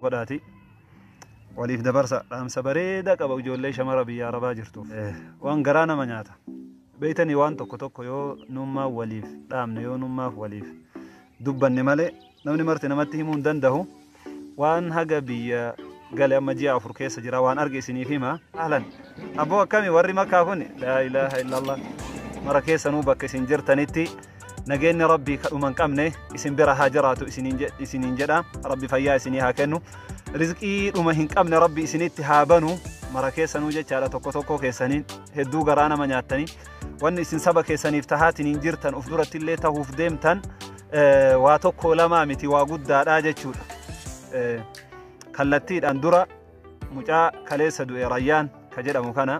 Godhaati waliif dabarsa. Dhaamsa bareedaa qaba ijoollee shamara biyya arabaa jirtuuf. Waan garaa nama nyaata beeytanii, waan tokko tokko yoo nummaa waliif dhaamne, yoo nummaaf waliif dubbanne malee namni marti namatti himuu hin danda'u. Waan haga biyya gale amma ji'a 4 keessa jira, waan arge isiniif hima. Ahlan abboo, akkami warri Makkaa kun? Laa ilaaha illallah. Mara keessanuu bakka isin jirtanitti nageenyi Rabbii kadhuma hin qabne isin bira haa jiraatu isiniin jedha. Rabbi fayyaa isinii haa kennu, rizqii dhuma hin qabne Rabbi isinitti haa banu mara keessanuu jechaadha. Tokko tokko keessaniin hedduu garaa nama nyaattanii, wanni isin saba keessaniif tahaatiniin jirtan, uf duratti illee tahuuf deemtan, waa tokko lamaa miti, waa guddaadha jechuudha. Kallattiidhaan dura mucaa kaleessa du'e, Rayyaan ka jedhamu kana,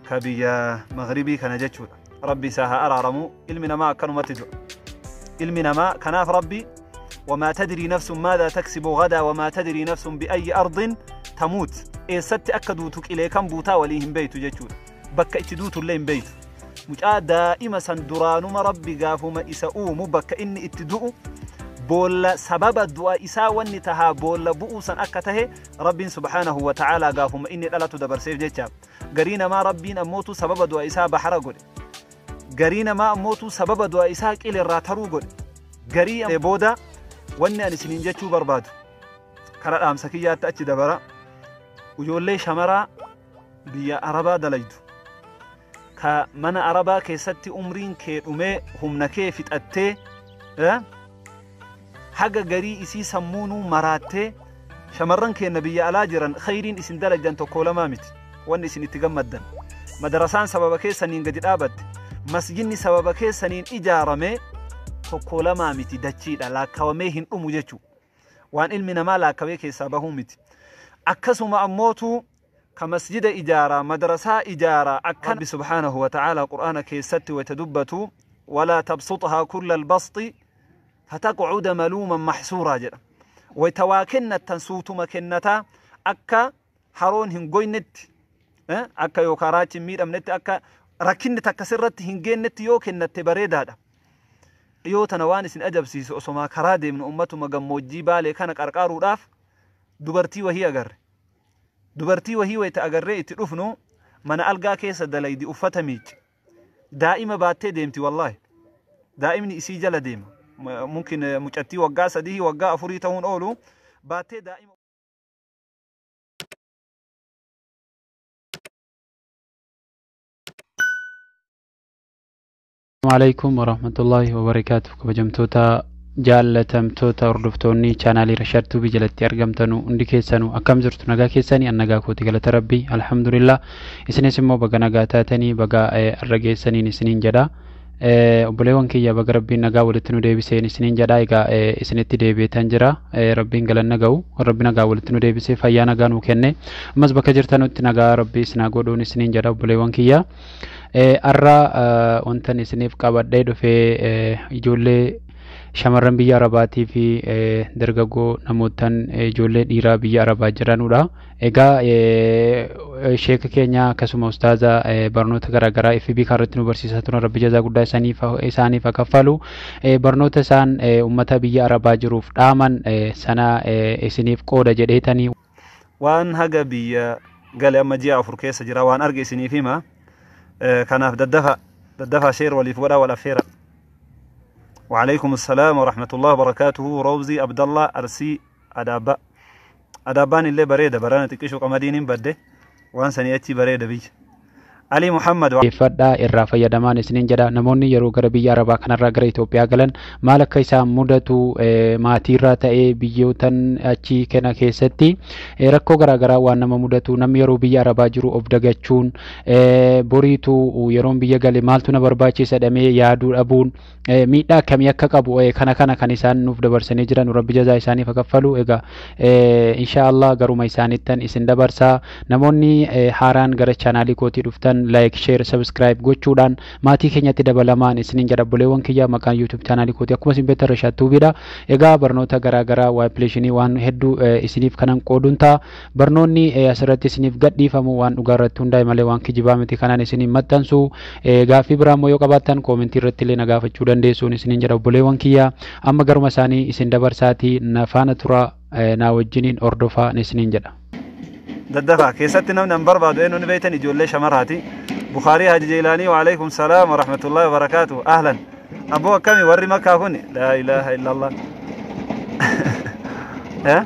ka biyya Maghribii kana jechuudha. Rabbi isaa haa araaramu. Ilmi namaa akkanumatti du'a ilmi namaa. Kanaaf Rabbi وما تدري نفس ماذا تكسب غدا وما تدري نفس بأي أرض تموت. Eessatti akka duutu, qilee kan buutaa walii hin beeytu jechuudha. Bakka itti duutu illee hin beeytu. Mucaa daa'ima san duraanuma Rabbi gaafuma isa uumu bakka inni itti du'u, boolla, sababa du'a isaa wanni tahaa boolla bu'uu san akka tahe Rabbiin subhaanahu wa ta'aalaa gaafuma inni dhalatu dabarseef jecha. Garii namaa Rabbiin ammootu sababa du'a isaa bahara godhe, garii namaa ammootu sababa du'a isaa qileerraa taruu godhe. Garii booda wanni ani isiniin jechuu barbaadu, kara dhaamsa kiyyaatti achi dabara, ijoollee shamaraa biyya arabaa dalaydu, ka mana arabaa keessatti umriin kee dhumee, humna kee fixattee, haga garii isii sammuunuu maraattee, shamarran keenna biyya alaa jiran, khayriin isin dalagdan tokko lamaa miti. Wanni isin itti gammaddan, madarasaan sababa keessaniin gadi dhaabatte, masjidni sababa keessaniin ijaarame tokko lamaa miti, dachiidha, laakkawamee hin dhumu jechuu. Waan ilmi namaa laakkawee keessaa bahuu miti. Akkasuma ammootu ka masjida ijaaraa, madrasaa ijaaraa, akka Rabbi subhaanahu wa ta'aalaa Qur'aana keessatti wayta dubbatu ولا تبسطها كل البسط فتقعد ملوما محسورا jedha. Wayta waa kennattan suutuma kennataa, akka haroon hin goynetti, akka yookaan raachi hin miidhamnetti, akka rakkinni takka sirratti hin geennetti yoo kennatte bareedaadha. Dhiyoo tana waan isin ajabsiisu, osomaa karaa deemnu ummatuma gammoojjii Baalee kana qarqaaruudhaaf dubartii wahii agarre. Dubartii wahii wayita agarree itti dhufnu, mana algaa keessa dalaydi, uffata miicci. Daa'ima baattee deemti, wallaahi. Daa'imni isii jala deema. Mumkin mucattii waggaa 3, waggaa 4 ta'uun oolu baattee daa'ima. Alaikum warahmatullahi wabarakaatuh. Kabajamtoota, jaallatamtoota hordoftoonni chaanaalii Rashaad Tuubii jalatti argamtanu hundi keessanuu, akkam jirtu? Nagaa keessanii? An nagaa kooti, galata Rabbii, alhamdulillah. Isinis immoo baga nagaa taatanii, baga arra geessaniin isiniin jedha. Obboleewwan kiyya, baga Rabbiin nagaa walitti nu deebiseen isiniin jedha. Egaa isinitti deebi'eetan jira. Rabbiin galanna ga'u, Rabbi nagaa walitti nu deebisee fayyaa nagaa nuu kenne. Ammas bakka jirtanutti nagaa Rabbii isinaa godhuun isiniin jedha, obboleewwan kiyya. Arra wantan isiniif qabadhee dhufee ijoollee shamarran biyya arabaatii fi dargaggoo namootan ijoollee dhiiraa biyya arabaa jiranudha. Egaa sheeka keenya akkasuma ustaaza barnoota garaagaraa FB irratti nu barsiisaa turan, Rabbi jazaa guddaa isaaniif haa kaffalu. Barnoota isaan uummata biyya arabaa jiruuf dhaaman sana isiniif qooda jedheetanii. Waan haga biyya gale amma ji'a 4 keessa jira, waan arge isiniif hima. Kanaaf daddafa daddafa share waliif godhaa, wal affeera. وعليكم السلام ورحمة الله وبركاته. روزي عبد الله، أرسي أدابا أدابان اللي بريدة برانا تكشو قمدين بدة وان سنياتي بريدة بيج علي محمد. Fadhaa irraa fayyadamaan isiniin jedha. Namoonni yeroo gara biyya arabaa kanarraa gara Itoophiyaa galan maal akka isaan mudatu, maatiirraa ta'ee biyyootan achi kana keessatti rakkoo garaagaraa waan nama mudatu, namni yeroo biyya arabaa jiru of dagachuun, boriitu yeroon biyya gale maaltu na barbaachisa jedhamee yaaduu dhabuun miidhaa akkamii akka qabu kana kana kan isaan nuuf dabarsanii jiran, Rabbi jazaa isaaniif haa kaffalu. Egaa insha Allah garuma isaanittan isin dabarsaa. Namoonni haaraan gara chaanaalii kootii dhuftan keessan like, share, subscribe gochuudhaan maatii keenyatti dabalamaan isiniin jedha. Obboleewwan kiyya, maqaan YouTube chaanaalii kooti akkuma isin beektan Rashaad Tuubiidha. Egaa barnoota garaa garaa waa'ee appilikeeshinii waan hedduu isiniif kanan qooduun ta'a. Barnoonni asirratti isiniif gadhiifamu waan dhugaa irratti hundaa'e malee waan kijibaa miti kanaan isiniin maxxansu. Gaaffii biraa immoo yoo qabaattan koomentii irratti illee na gaafachuu dandeessuun isiniin jedha. Obboleewwan kiyya, amma garuma isaanii isin dabarsaatii na faana tura, naa wajjiniin hordofaa isiniin jedha. Daddafaa keessatti namni an barbaadu eenyu ni beektan, ijoollee shamaraati. Bukaarii Haji Jeelaanii, وعليكم السلام ورحمة الله وبركاته، أهلا. Abboo, akkami warri Makkaa kun? لا إله إلا الله. Eh,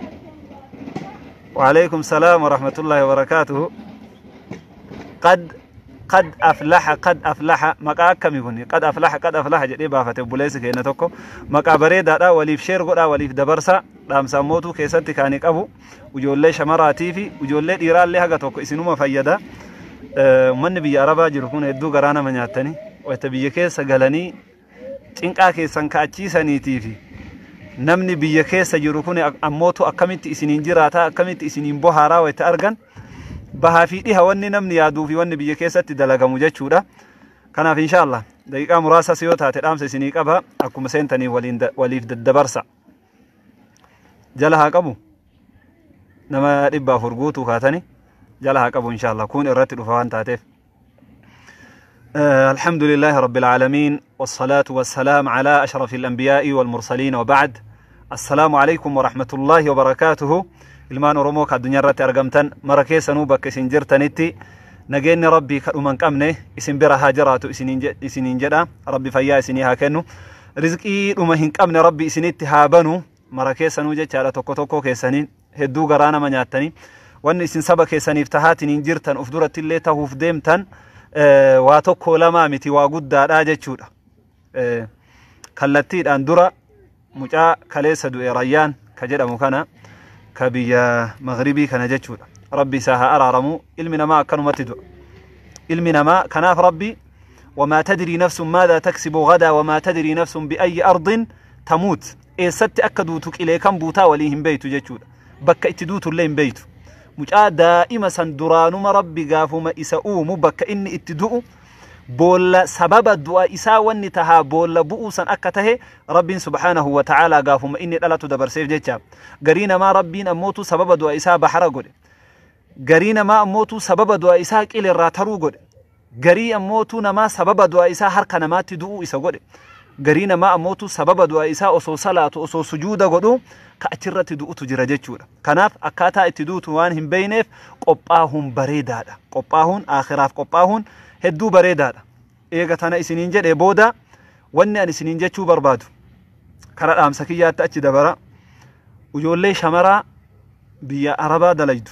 وعليكم السلام ورحمة الله وبركاته. قد قد أفلح قد أفلح. Maqaa akkamii kun? قد أفلح قد أفلح jedhee baafate obboleessi keenya tokko. Maqaa bareedaadha. Waliif share godhaa, waliif dabarsa. Dhaamsa mootuu keessatti kaanii qabu ijoollee shamaraatii fi ijoollee dhiiraallee haga tokko isinuma fayyada. Uummanni biyya Arabaa jiru kun hedduu garaa nama nyaatanii wayita biyya keessa galanii cinqaa keessan ka'achiisaniitii fi namni biyya keessa jiru kun ammootu akkamitti isiniin jiraataa, akkamitti isiniin bohaaraa wayita argan, bahaa fi dhiha wanni namni yaaduu fi wanni biyya keessatti dalagamu jechuudha. Kanaaf inshaallah daqiiqaa muraasas yoo taate dhaamsa isinii qaba, akkuma seentanii waliif daddabarsa. Jala haa qabu, nama 400 guutuu kaatanii jala haa qabu, inshaallah kun irratti dhufa waan taateef. الحمد لله رب العالمين، والصلاة والسلام على أشرف الأنبياء والمرسلين، وبعد، السلام عليكم ورحمة الله وبركاته. Ilmaan Oromoo ka addunyaa irratti argamtan mara keessanuu, bakka isin jirtanitti nageenyi Rabbii kadhuma hin qabne isin bira haa jiraatu isiniin jedha. Rabbi fayyaa isinii haa kennu, rizqii dhuma hin qabne Rabbi isinitti haa banu mara keessanuu jechaadha. Tokko tokko keessaniin hedduu garaa nama nyaattanii wanni isin saba keessaniif tahaatiniin jirtan, uf duratti illee tahuuf deemtan, waa tokko lamaa miti, waa guddaadha jechuudha. Kallattiidhaan dura mucaa kaleessa du'e Rayyaan ka jedhamu kana, ka biyya Maghribii kana jechuudha. Rabbi isaa haa araaramu. Ilmi namaa akkanumatti du'a. Ilmi namaa kanaaf Rabbi وما تدري نفس ماذا تكسب غدا وما تدري نفس بأي أرض تموت. Eessatti akka duutu, qilee kan buutaa walii hin beeytu jechuudha. Bakka itti duutu illee hin beeytu. Mucaa daa'ima san duraanuma Rabbi gaafuma isa uumu bakka inni itti du'u, boolla, sababa du'a isaa wanni tahaa boolla bu'uu san akka tahe Rabbiin سبحانه وتعالى gaafuma inni dhalatu dabarseef jecha. Garii namaa Rabbiin ammootu sababa du'a isaa bahara godhe. Garii namaa ammootu sababa du'a isaa qilirraa taruu godhe. Garii ammootu namaa sababa du'a isaa harka namaatti du'uu isa godhe. Garii namaa ammootu sababa du'a isaa osoo salaatu, osoo sujuuda godhu ka achirratti du'utu jira jechuudha. Kanaaf akkaataa itti duutu waan hin beeyneef qophaahuun bareedaadha. Qophaahuun, aakhiraaf qophaahuun hedduu bareedaadha. Eega tana isiniin jedhe booda, wanni ani isiniin jechuu barbaadu, kara dhaamsa kiyyaatti achi dabara. Ijoollee shamaraa biyya Arabaa dalaydu,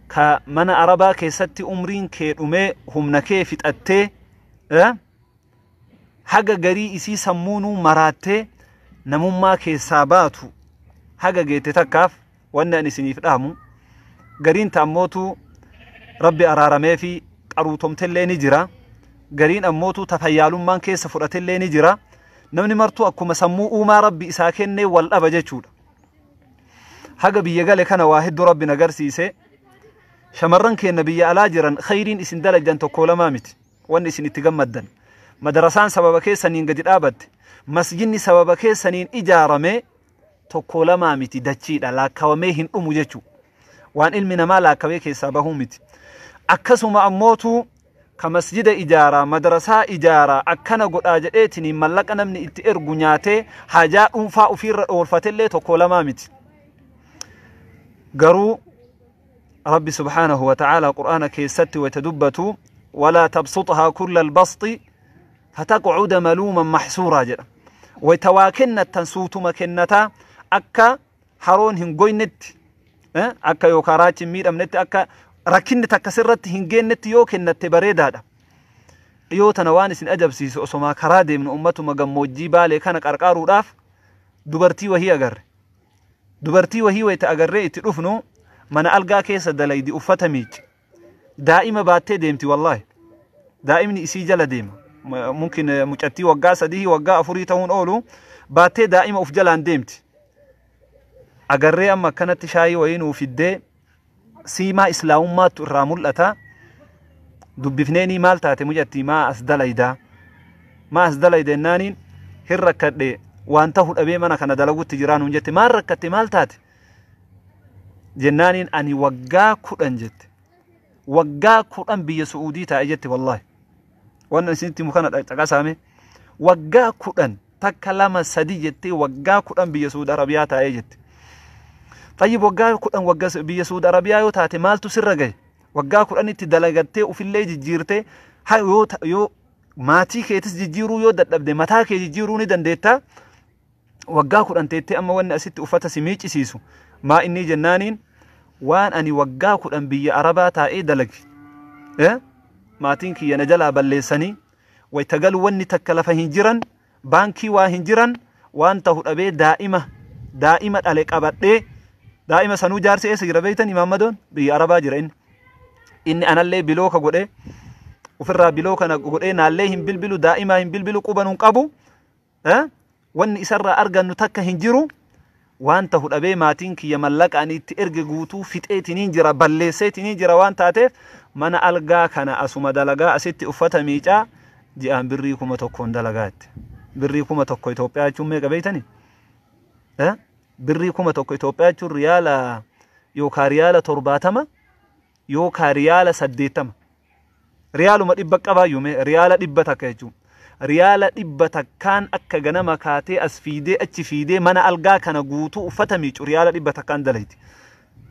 ka mana Arabaa keessatti umriin kee dhumee, humna kee fixattee, haga garii isii sammuunuu maraattee namummaa keessaa baatu haga geette takkaaf, wanni ani isiniif dhaamu, gariin ta'ammootu Rabbi araaramee fi qaruutomtellee ni jira, gariin ammootu tafayyaalummaan keessa fudhatellee ni jira. Namni martuu akkuma sammuu uumaa Rabbi isaa kennee wal dhaba jechuudha. Haga biyya gale kana waa hedduu Rabbi agarsiise. Shamarran keenya biyya alaa jiran, khayriin isin dalagdan tokko lamaa miti. Wanni isin itti gammaddan, madarasaan sababa keessaniin gadi dhaabatte, masjidni sababa keessaniin ijaarame tokko lamaa miti, dachiidha, laakkawamee hin dhumu jechuu, waan ilmi namaa laakkawee keessaa bahuu miti. Akkasuma ammootu ka masjida ijaaraa, madarasaa ijaaraa, akkana godhaa jedheetiin mallaqa namni itti ergu nyaatee hajaa dhuunfaa ofiirra oolfatellee tokko lamaa miti. Garuu Rabbi سبحانه وتعالى qur'aana keessatti wayta dubbatu ولا تبسطها كل البسط فتقعد ملوما محسورا jedha. Wayta waa kennattan suutuma kennataa, akka haroon hin goynetti, akka yookaan raachi hin miidhamnetti, akka rakkinni takka sirratti hin geennetti yoo kennatte bareedaadha. Dhiyoo tana waan isin ajabsiisu, osomaa karaa deemnu ummatuma gammoojjii Baalee kana qarqaaruudhaaf dubartii wahii agarre. Dubartii wahii wayita agarree itti dhufnu, mana algaa keessa dalaydi, uffata miici. Daa'ima baattee deemti, wallaahi. Daa'imni isii jala deema. Mumkin mucattii waggaa 3, waggaa 4 ta'uun oolu baattee daa'ima uf jalaan deemti. Agarree amma akkanatti shaayii wayii nuu fiddee, siimaa islaamummaattu irraa mul'ata. Dubbifneenii maal taate mucattii maa as dalaydaa? Maa as dalayda jennaaniin hin rakkadhe waan tahu dhabee mana kana dalagutti jiraa nuun jette. Maal rakkatte maal taate? Jennaaniin ani waggaa 10 jette. Waggaa 10 biyya Su'uudii taa'e jette wallaahi. Waan isinitti himu kana caqasaame. Waggaa 10 takka 2 3 jettee waggaa 10 biyya Su'uud Arabiyaa taa'ee jette. Xayyib waggaa 10 waggaa biyya Su'uud Arabiyaa yoo taate maaltu sirra gahe? Waggaa 10tti dalagattee ufillee jijjiirtee yoo maatii keetis jijjiiruu yoo dadhabde mataa kee jijjiiruu ni dandeettaa. Waggaa 10 teettee amma wanni asitti uffata si miiccisiisu maa inni jennaaniin waan ani waggaa 10 biyya Arabaa taa'ee dalage. Maatiin kiyya na jalaa balleessanii wayita galu wanni takka lafa hin jiran baankii waa hin jiran waan tahu dhabee daa'ima dhale qabadhee daa'ima sanuu jaarsi eessa jira beektan Imaammadoon biyya Arabaa jira inni. Inni anallee bilooka godhee ofirraa bilooka na godhee naallee hin bilbilu daa'imaa hin bilbilu quban hin qabu. Wanni isarraa argannu takka hin jiru waan tahu dhabee maatiin kiyya mallaqa ani itti erge guutuu fixeetiniin jira balleesseetiniin jira waan taateef mana algaa kana asuma dalagaa asitti uffata miicaa ji'aan birrii 1000 dalagaa jette. Birrii 1000 Itoophiyaa jechuun meeqa beektanii? Birrii 1000 Itoophiyaa jechuun riyaala yookaan riyaala 70 yookaan riyaala 80. Riyaaluma 100 qabaayyuu mee riyaala 100 jechuun. Riyaala 100 akka ganama kaatee as fiidee achi fiidee mana algaa kana guutuu uffata miicu riyaala 100 dalayti.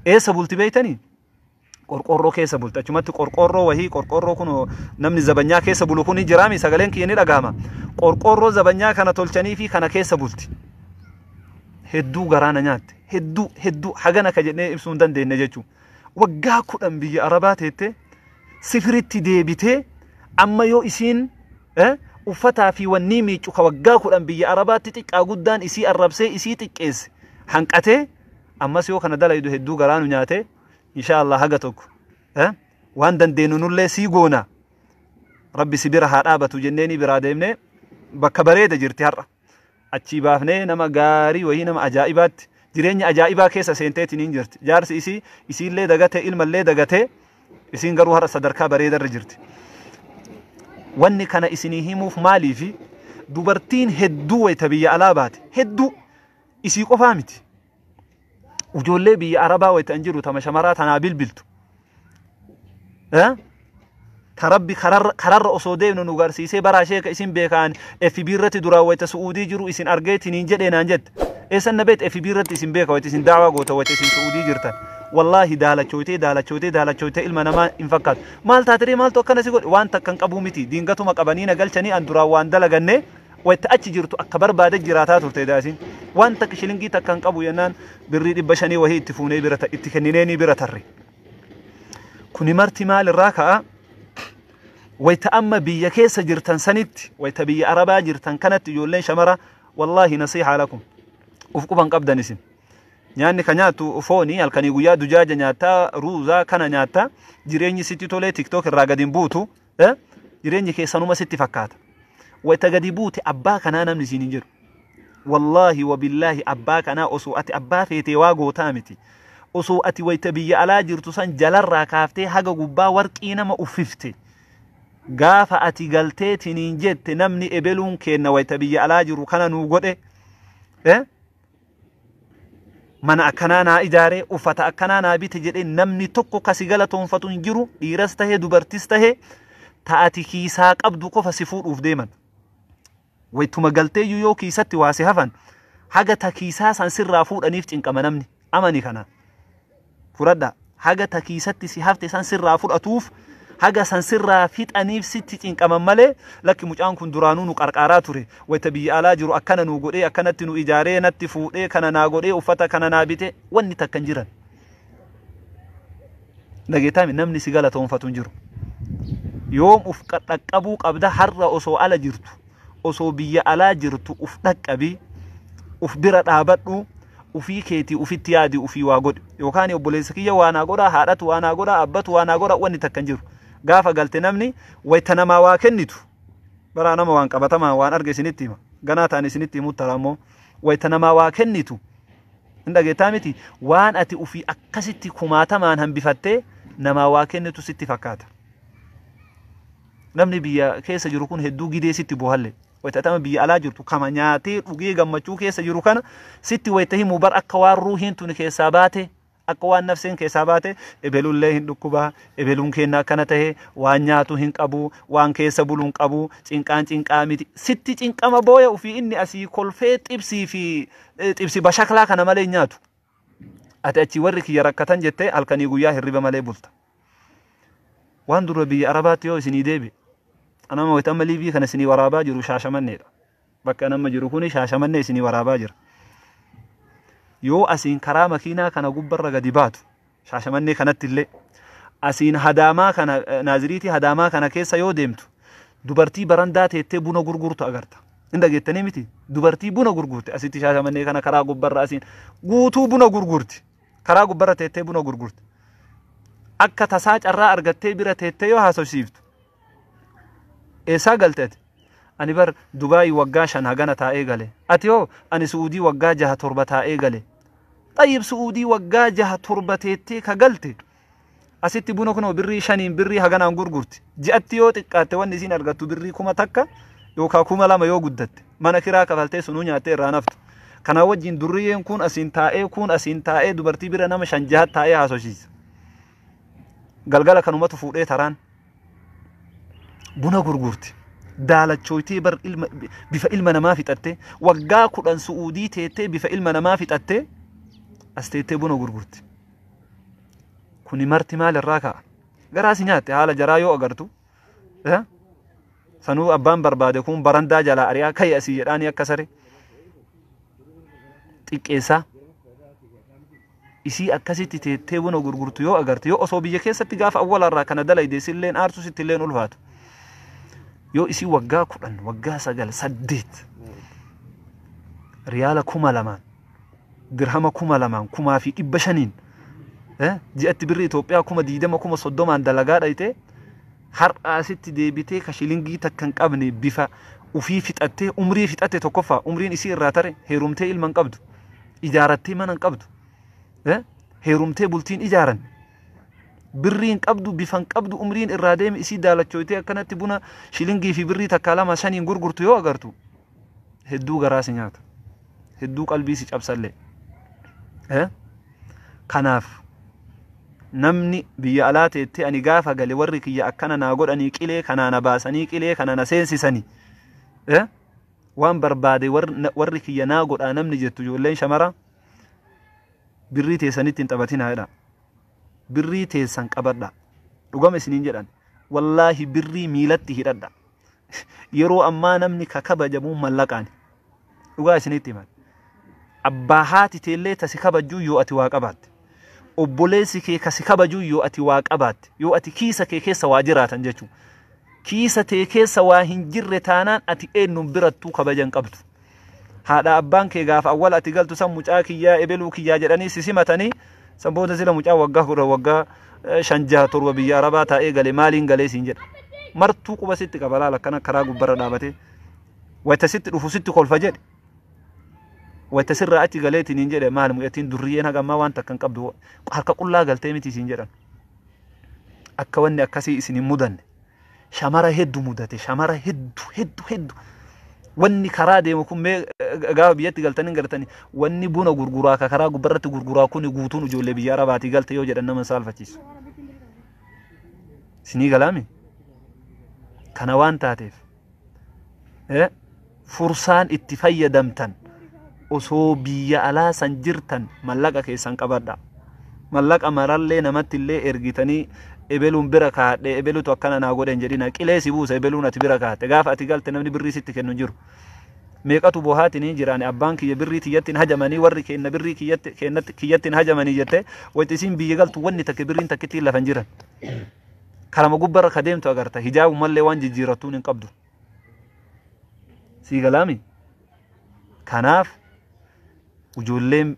Eessa bulti beektanii? Qorqoorroo keessa bulti. Achumatti qorqoorroo wahii qorqoorroo kun namni zabanyaa keessa bulu kun jiraami sagaleen kiyya ni dhagahama. Qorqoorroo zabanyaa kana tolchanii fi kana keessa bulti. Hedduu garaana nyaatte. Hedduu hedduu hagana ka jennee ibsuu hin dandeenye jechuudha. Waggaa 10 biyya Arabaa teettee sifiritti deebitee amma yoo isiin uffataa fi wanni miicu ka waggaa 10 biyya Arabaatti xiqqaa guddaan isii arrabsee isii xiqqeesse hanqatee ammas yoo kana dalaydu hedduu garaanu nyaate insha Allah haga tokko waan dandeenyu nullee sii goona rabbi si bira haa dhaabatu jenneeni biraa deemnee bakka bareeda jirti har'a achii baafnee nama gaarii wayii nama ajaa'ibaatti jireenya ajaa'ibaa keessa seenteetiin hin jirti jaarsi isii isiillee dagatee ilmallee dagatee isiin garuu har'a sadarkaa bareedarra jirti. Wanni kana isinii himuuf maaliifi dubartiin hedduu wayita biyya alaa baate hedduu isii qofaa miti. Ijoollee biyya Arabaa wayita hin jiru tama shamaraa tanaa bilbiltu. Ta rabbi kararra osoo deemnu nu garsiisee baraa sheeka isin beekaan FB irratti duraan wayita Su'uudii jiru isin argeetiin hin jedhee naan jette. Eessan na beekte FB irratti isin beeka wayita isin daawaa goota wayita isin Su'uudii jirtan. Wallaahi daalachootee daalachootee daalachootee ilma namaa hin fakkaatu. Maal taatiree maaltu akkana si godhe waan takka hin qabuu miti diingatuma qabanii na galchanii an duraan waan dalaganne wayita achi jirtu akka barbaade jiraataa turte daasiin. Waan takka shilingii takka hin qabu jennaan birrii 500 wahii itti fuunee bira itti kenninee ni bira tarre. Kuni marti maalirraa ka'a? Wayita amma biyya keessa jirtan sanitti wayita biyya Arabaa jirtan kanatti ijoolleen shamara wallaahi nasiihaa lakum uf quban qabdan isin. Nyaanni ka nyaattu foonii halkanii guyyaa dujaaja nyaattaa ruuzaa kana nyaattaa jireenyi sitti tolee tiktook irraa gadi hin buutu jireenyi keessanuma sitti fakkaata. Wayita gadi buute abbaa kanaa namni siin hin jedhu. Wallaahi wabillaahi abbaa kanaa osoo ati abbaa feetee waa gootaa miti. Osoo ati wayita biyya alaa jirtu san jalarraa kaaftee haga gubbaa warqii nama uffifte. Gaafa ati galteetiin hin jette namni ebeluun kenna wayita biyya alaa jiru kana nuu godhe. Mana akkanaa naa ijaaree uffata akkanaa naa bite jedhee namni tokko kasi galatoonfatu hin jiru dhiiras tahee dubartis tahee ta'ati kiisaa qabdu qofa si fuudhuuf deeman. Wayituma galteeyyuu yoo kiisatti waa si hafan haga ta kiisaa san sirraa fuudhaniif cinqama namni amani kana. Fudhadha haga ta kiisatti si hafte san sirraa fudhatuuf haga san sirraa fixaniif sitti cinqaman malee lakki mucaan kun duraanuu nu qarqaaraa ture wayita biyya alaa jiru akkana nu godhee akkanatti nu ijaaree natti fuudhee kana naa godhee uffata kana naa bite wanni takka hin jiran. Dhageetaami namni si galatoonfatu hin jiru. Yoom uf dhaqqabuu qabda har'a osoo ala jirtu osoo biyya alaa jirtu uf dhaqqabii uf bira dhaabadhu ufii keetii ufitti yaadi ufii waa godhi yookaan obboleessa kiyya waa naa godhaa haadhatu waa naa godhaa abbatu waa naa godhaa wanni takka hin jiru. Gaafa galte namni wayita namaa waa kennitu baraa nama waan qabatamaa waan arge isinitti hima ganaa ta'an isinitti himu tara ammoo wayita namaa waa kennitu hin dhageettaa miti waan ati ufii akkasitti kumaatamaan hambifattee namaa waa kennitu sitti fakkaata. Namni biyya keessa jiru kun hedduu gidee sitti bohalle. Wayita biyya alaa jirtu kama nyaatee dhugee gammachuu keessa jiru kana sitti wayita himu bar akka waan ruuhiin tuni keessaa baate, akka waan nafseen keessaa baate, ebelullee hin dhukkubaa, ebeluun keenya akkana tahe, waan nyaatu hin qabu, waan keessa bulu hin qabu, cinqaan cinqaa miti. Sitti cinqama booya ofii inni asii kolfee xibsii fi xibsi bashaklaa kana malee nyaatu. Ati achi warri kiyya rakkatan jettee halkanii guyyaa hirriba malee bulta. Waan dura biyya Arabaatti yoo isinii deebi. Anama wayita amma liivii kana isinii waraabaa jiru Shaashamanneedha. Bakka nama jiru kuni Shaashamannee isinii waraabaa jira. Yoo asiin karaa makiinaa kana gubbarra gadi baatu Shaashamannee kanatti illee asiin Hadaamaa kana, Naaziriitii Hadaamaa kana keessa yoo deemtu dubartii barandaa teettee buna gurgurtu agarta. Hin dhageettanii miti? Dubartii buna gurgurti asitti Shaashamannee kana karaa gubbarra asiin guutuu buna gurgurti. Karaa gubbarra teettee buna gurgurti. Akka tasaa carraa argattee bira teettee yoo haasofsiiftu. Eessaa galte ati? Ani bar Dubaayii waggaa 5 hagana taa'ee gale. Ati hoo? Ani Su'uudii waggaa 6 7 taa'ee gale. Xayyib, Su'uudii waggaa 6 7 teettee ka galte. Asitti buna kunoo birrii 5n birrii haganaan gurgurti. Ji'atti yoo xiqqaatte wanni isiin argattu birrii 1000 yookaan 2000 yoo guddatte. Mana kiraa kafaltee sunuu nyaattee irraa naftu. Kanaa wajjin durriyyeen kun asiin taa'ee kun asiin taa'ee dubartii bira nama 5 6 taa'ee haasofsiisa. Galgala kanumatu fuudhee taraan buna gurgurti. Daalachooytee bar ilma bifa ilma namaa fixattee waggaa 10 Su'uudii teettee bifa ilma namaa fixattee as teettee buna gurgurti. Kuni marti maal irraa ka'a? Garaa si nyaatte haala jaraa yoo agartu. Sanuu abbaan barbaade kun barandaa jalaa ari'aa ka'i asii jedhaanii akka sare. Xiqqeessaa. Isii akkasitti teettee buna gurgurtu yoo agarte, yoo osoo biyya keessatti gaafa awwalarraa kana dalayde silleen aarsu sittilleen ulfaatu. Yoo isii waggaa 10, waggaa 9, 8 riyaala 2000n, dirhama 2000n, 1500n, ji'atti birrii Itoophiyaa 20,000, 30,000n dalagaa dhayitee har'a asitti deebitee ka shilingii takka hin qabne, bifa ufii fixattee umrii fixatte, tokkoffaa umriin isii irraa tare, heerumtee ilma hin qabdu, ijaarattee mana hin qabdu, heerumtee bultiin ijaaran, birrii hin qabdu, bifa hin qabdu, umriin irraa deeme, isii daalachooytee akkanatti buna shilingii fi birrii takkaa lama shaniin gurgurtu yoo agartu hedduu garaa si nyaata, hedduu qalbii si cabsallee. Kanaaf namni biyya alaa teettee ani gaafa gale warri kiyya akkana naa godhanii, qilee kanaa na baasanii, qilee kana na seensisanii, waan barbaade warri kiyya naa godhaa namni jettu, ijoolleen shamara birrii teessanitti hin taphatinaa jedha. Birrii teessan qabadha. Dhugama isiniin jedhan. Wallaahi birrii miilatti hidhadha. Yeroo ammaa namni ka kabajamu mallaqaani. Dhugaa isinitti himan. Abbaa haati teellee tasi kabajjuu yoo ati waa qabaatte. Obboleessi kee kasi kabajuu yoo ati waa qabaatte. Yoo ati kiisa kee keessa waa jiraatan jechuudha. Kiisa tee keessa waa hin jirre taanaan ati eenyuun birattuu kabaja hin qabdu. Haadha abbaan kee gaafa awwala ati galtu san mucaa kiyyaa ebeluu kiyyaa jedhanii si simatanii, san booda sila mucaa waggaa 10, waggaa 5, 6, 7 biyya Arabaa taa'ee gale maaliin galee siin jedha. Martuu quba sitti qaba laala akkana karaa gubbarra dhaabatee. Wayita sitti dhufu sitti kolfa jedhe. Wayita sirraa achi galeetiin hin jedhe maal mucattiin durriyyeen haga ammaa waan takka hin qabdu harka qullaa galtee miti siin jedhan. Akka wanni akkasii isin hin mudanne. Shamara heddu mudate, shamara heddu heddu heddu. Wanni karaa deemu kun mee gaafa biyyatti galtanii galtanii wanni buna gurguraa ka karaa gubbarratti gurguraa kun guutuun ijoollee biyya Arabaatii galte yoo jedhan nama saalfachiisu. Isinii galaami? Kana waan taateef fursaan itti fayyadamtan osoo biyya alaa san jirtan mallaqa keessan qabadha. Mallaqa marallee namatti illee ergitanii ebeluun bira kaadhe, ebelutu akkana naa godhen jedhina, qilee si buusa ebeluun ati bira kaatte. Gaafa ati galte namni birrii sitti kennu jiru. Meeqatu bohaatiin hin jiraani abbaan kiyya birrii tiyyatti hin hajamanii, warri kenna birrii kiyyatti kennatti kiyyatti hin hajamanii jette, wayita isiin biyya galtu wanni takka birriin takkittiin lafa hin jiran. Karama gubbarra ka deemtu agarta, hijaabumallee waan jijjiirattuun hin qabdu. Sii galaami? Kanaaf ijoolleen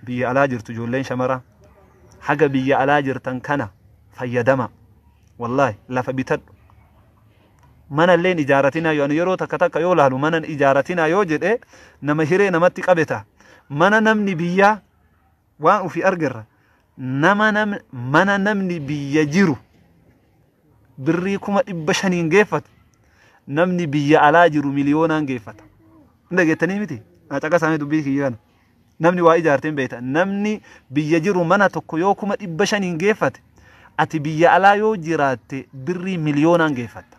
biyya alaa jirtu, ijoolleen shamara haga biyya alaa jirtan kana fayyadama. Wallaahi lafa bitadhu. Mana illeen ijaaratinaa yoo ani yeroo takka takka yoo laalu mana ijaaratinaa yoo jedhe nama hiree namatti qabe ta'a. Mana namni biyyaa waan ofii argerra nama mana namni biyya jiru Birrii 500,000 geeffatu namni biyya alaa jiru miliyoonaan geeffata. Hin dhageettanii miti? Caqasaanii dubbii kiyya kana. Namni waa ijaartee hin beekta. Namni biyya jiru mana tokko yoo 500,000 geeffate, ati biyya alaa yoo jiraatte birrii miliyoonaan geeffatta.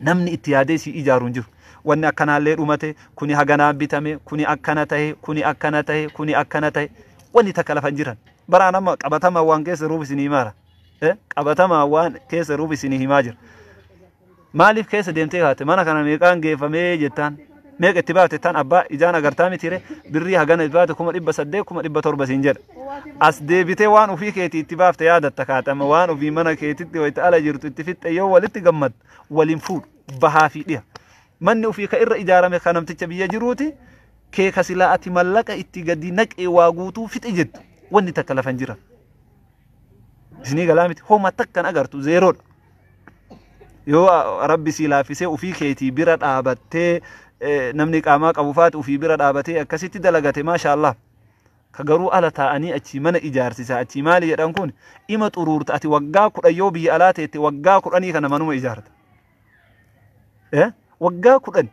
Namni itti yaadee si ijaaru hin jiru. Wanni akkanaallee dhumate, kuni haganaan bitame, kuni akkana tahe, kuni akkana tahe, kuni akkana tahe, wanni takka lafa hin jiran. Baraan amma qabatamaa waan keessa ruuf isinii himaara. Qabatamaa waan keessa ruuf isinii himaa jira. Maaliif keessa deemtee kaate mana kana meeqaan geeffamee jettaan, meeqa itti baate jettaan, abbaa ijaan agartaa mitiire, birrii hagana itti baate, 800,000, 700,000 siin jedha. As deebitee waan ofii keetii itti baafte yaadatta kaate, amma waan ofii mana keetitti wayita ala jirtu itti fixxe yoo walitti gammaddu waliin fuudhu bahaa fi dhiha. Manni ofii ka irra ijaarame ka namticha biyya jiruuti, kee ka silaa ati mallaqa itti gadi naqee waa guutuu fixe jettu wanni takka lafa hin jiran. Isinii galaa miti? Homa takkan agartu, zeeroodha. Yoo Rabbi sii laaffisee ofii keetii bira dhaabattee, namni qaamaa qabu faati ofii bira dhaabatee akkasitti dalagate, maasha Allah. Ka garuu ala taa'anii achii mana ijaarsisa achii maali jedhan kun ima xuruurta. Ati waggaa 10 yoo biyya alaa teette, waggaa 10 kana manuma ijaarta. Waggaa 10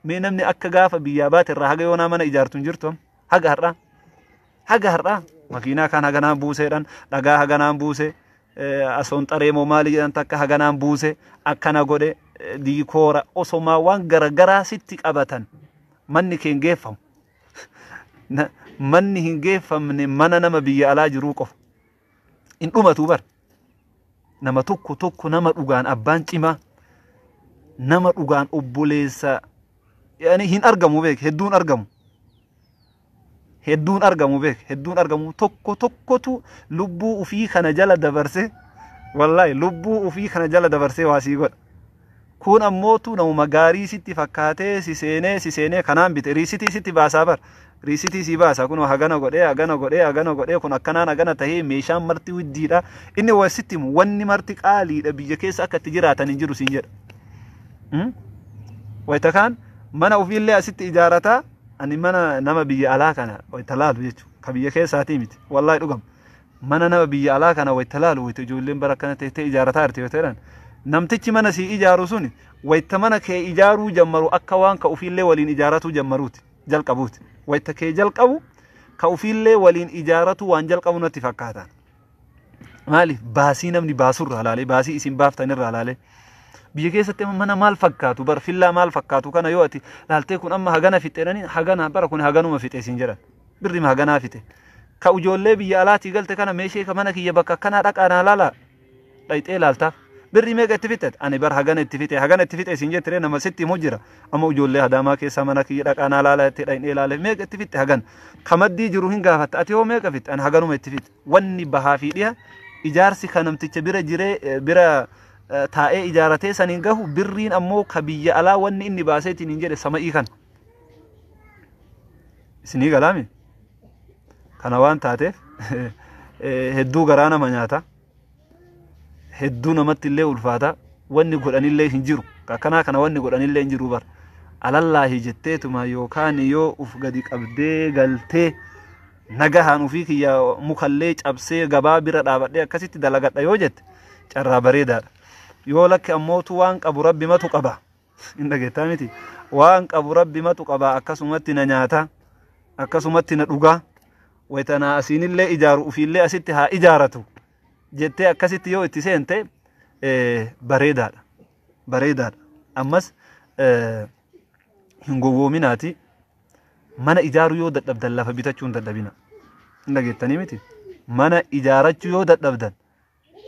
mee namni akka gaafa biyyaa baate irraa haga yoonaa mana ijaartu hin jirtu. Haga har'aa, haga har'aa makiinaa kan haganaan buuseedhaan, dhagaa haganaan buuse, asoon xaree moo maali jedhan takka haganaan buuse, akkana godhe, diikoora osomaa waan garagaraa sitti qabatan manni kee hin geeffamu. Manni hin geeffamne mana nama biyya alaa jiruu qofa. Hin dhumatu bar. Nama tokko tokko, nama dhugaan abbaan cimaa, nama dhugaan obboleessa, yani hin argamu beek, hedduun argamu. Hedduun argamu beek, hedduun argamu. Tokko tokkotu lubbuu ufii kana jala dabarse, wallaahi lubbuu ufii kana jala dabarsee waa sii godha. Kun ammootu namuma gaarii sitti fakkaatee si seenee, si seenee kanaan bite, riisitii sitti baasaa bar. Riisitii si baasa, kun hagana godhee, hagana godhee, hagana godhee, kun akkanaan hagana tahee, meeshaan marti widdiidha. Inni waa sitti himu, wanni marti qaaliidha, biyya keessa akka itti jiraatan hin jiru siin jedha. Wayita kaan mana ofiillee asitti ijaarataa. Ani mana nama biyya alaa kana wayita laalu jechuudha. Ka biyya keessaatii miti. Wallaahi dhugama. Mana nama biyya alaa kana wayita laalu, wayita ijoolleen bara akkana teessee ijaarataa jirti yoo ta'an, namtichi mana sii ijaaru sun wayita mana kee ijaaruu jammaru akka waan ka ofiillee waliin ijaaratuu jammaruuti, jalqabuuti. Wayita kee jalqabu ka ofiillee waliin ijaaratu waan jalqabu natti fakkaatan. Maaliif? Baasii namni baasurraa laalee, baasii isin baaftanirraa laalee. Biyya keessatti amma mana maal fakkaatu bar, fillaa maal fakkaatu kana yoo ati laaltee, kun amma hagana fixeedhani, hagana bara kun haganuma fixe siin jedhan. Birrima haganaa fixe. Ka ijoollee biyya alaatii galte kana meeshee ka mana kiyya bakka akkanaa dhaqaa naa laalaa dhayxee laaltaaf. Birrii meeqa itti fixet? Ani bar hagana itti fixe, hagana itti fixe siin jettire, nama sitti himu jira. Amma ijoollee Hadaamaa keessaa mana kiyya dhaqaa naa laalaa itti dhayxee laale, meeqa itti fixe? Hagana. Ka maddii jiru hin gaafatta. Ati hoo meeqa fixe? Ani haganuma itti fixe. Wanni bahaa fi dhiha ijaarsi ka namticha bira jiree bira taa'ee ijaaratee saniin gahu, birriin ammoo ka biyya alaa wanni inni baaseetiin hin jedhe sama'ii kana. Isinii galaami? Kana waan taateef hedduu garaa nama nyaata. Hedduu namatti illee ulfaata. Wanni godhanillee hin jiru. Akkanaa kana wanni godhanillee hin jiru bar. Alallaahi jetteetuma yookaan yoo uf gadi qabdee galtee nagahaan ofii kiyya mukallee cabsee gabaa bira dhaabadhee akkasitti dalagadha yoo jette, carraa bareedaadha. Yoo lakki ammootu waan qabu Rabbi matu qaba. Hin dhageettaa miti? Waan qabu Rabbi matu qaba, akkasumatti na nyaata, akkasumatti na dhugaa, wayita asiinillee ijaaru ofiillee asitti haa ijaaratu jettee akkasitti yoo itti seente bareedaadha. Bareedaadha. Ammas hin gowwoominaati. Mana ijaaruu yoo dadhabdan lafa bitachuu hin dadhabina. Hin dhageettanii miti? Mana ijaarachuu yoo dadhabdan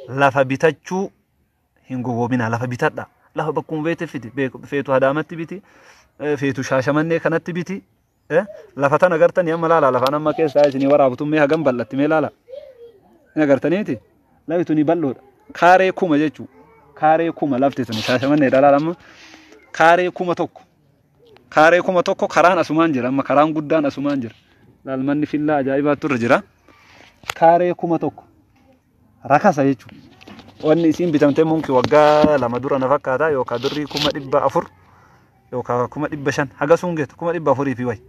lafa bitachuu hin gowwoomina, lafa bitadha. Lafa bakkuma beete fiti, feetu Hadaamatti biti, feetu Shaashamannee kanatti biti. Lafa tana agartanii amma laala, lafaan amma keessaa isinii waraabtu mee hagam bal'atti mee laala. Hin agartanii miti? Lafti tuni bal'oodha. Kaaree 1000 jechuudha. Kaaree 1000 lafti tuni Shaashamanneedha, laala amma. Kaaree 1000. Kaaree 1000 karaan asumaan jira, amma karaan guddaan asumaan jira. Laal, manni fillaa ajaa'ibaatu irra jira. Kaaree 1000 rakasa jechuudha. Wanni isiin bitamtee munki waggaa 2 dura na fakkaata, yookaan birrii 400,000 yookaan 500,000 haga sun geettu, 400,000 fi wayi.